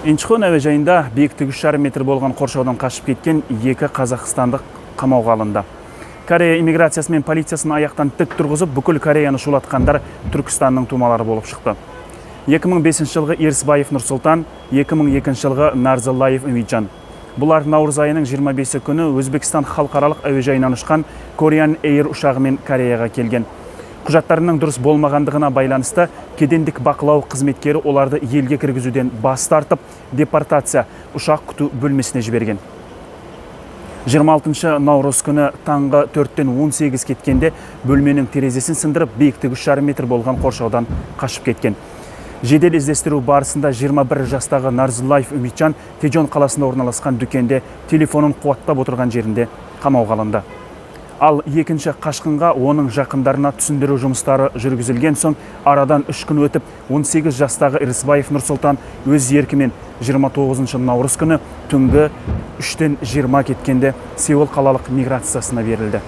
Инчхон әуежайында биіктігі 3,5 метр болған қоршаудан қашып кеткен екі қазақстандық қамауға алынды. Корея иммиграциясы мен полициясын аяқтан тік тұрғызып, бүкіл Кореяны шулатқандар Түркістанның тумалары болып шықты. 2005 жылғы Ерсбаев Нұрсұлтан, 2002 жылғы Нарзыллаев Үмитжан. Бұлар наурыз айының 25 күні Өзбекстан халықаралық әуежайынан ұшқан Korean Air ұшағымен Кореяға келген. Құжаттарының дұрыс болмағандығына байланысты кедендік бақылау қызметкері оларды елге кіргізуден бас тартып, депортация ұшақ күту бөлмесіне жіберген. 26 наурыз күні таңғы 4-тен 18 кеткенде бөлменің терезесін сындырып, биіктігі 3,5 метр болған қоршаудан қашып кеткен. Жедел іздестіру барысында 21 жастағы Нарзыллаев Үмитжан Тежон қаласында орналасқан дүкенде телефонын қуаттап отырған жерінде қамауға алынды. Ал екінші қашқынға оның жақындарына түсіндіру жұмыстары жүргізілген соң, арадан 3 күн өтіп, 18 жастағы Ырысбаев Нұрсұлтан өз еркімен 29 наурыз күні түнгі 3-тен 20 кеткенде Сеул қалалық миграциясына берілді.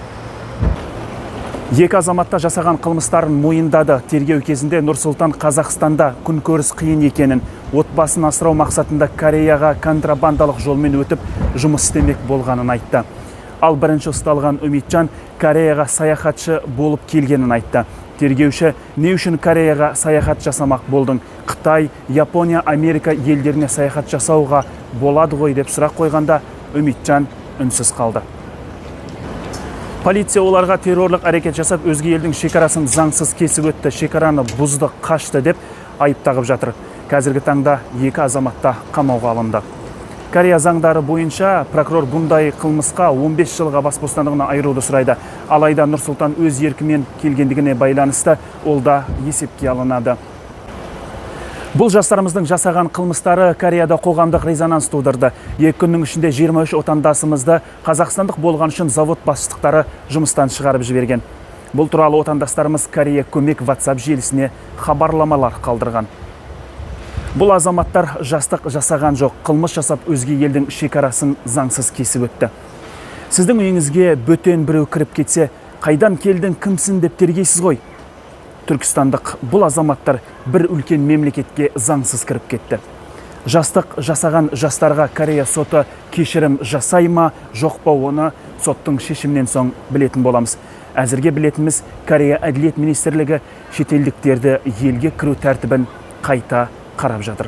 Екі азаматта жасаған қылмыстарын мойындады. Тергеу кезінде Нұрсұлтан Қазақстанда күнкөріс қиын екенін, отбасын асырау мақсатында Кореяға контрабандалық жолмен өтіп жұмыс істемек болғанын айтты. Ал бірінші ұсталған Үмитжан Кореяға саяхатшы болып келгенін айтты. Тергеуші: «Не үшін Кореяға саяхат жасамақ болдың? Қытай, Япония, Америка елдеріне саяхат жасауға болады ғой», – деп сұрақ қойғанда, Үмитжан үнсіз қалды. Полиция оларға террорлық әрекет жасап, өзге елдің шекарасын заңсыз кесіп өтті, шекараны бұзды, қашты деп айып тағып жатыр. Қазіргі таңда екі азаматта қамауға алынды. Корея заңдары бойынша прокурор бұндай қылмысқа 15 жылға бас бостандығынан айыруды сұрайды. Алайда Нұрсұлтан өз еркімен келгендігіне байланысты ол да есепке алынады. Бұл жастарымыздың жасаған қылмыстары Кореяда қоғамдық резонанс тудырды. 2 күннің ішінде 23 отандасымызды қазақстандық болған үшін завод бастықтары жұмыстан шығарып жіберген. Бұл туралы отандастарымыз Корея көмек WhatsApp желісіне хабарламалар қалдырған. Бұл азаматтар жастық жасаған жоқ, қылмыс жасап, өзге елдің шекарасын заңсыз кесіп өтті. Сіздің үйіңізге бөтен біреу кіріп кетсе, қайдан келдің, кімсің деп тергейсіз ғой. Түркістандық бұл азаматтар бір үлкен мемлекетке заңсыз кіріп кетті. Жастық жасаған жастарға Корея соты кешірім жасай ма, жоқ па, оны соттың шешімінен соң білетін боламыз. Әзірге білетініміз, Корея әділет министрлігі шетелдіктерді елге кіру тәртібін қайта қарап жатыр.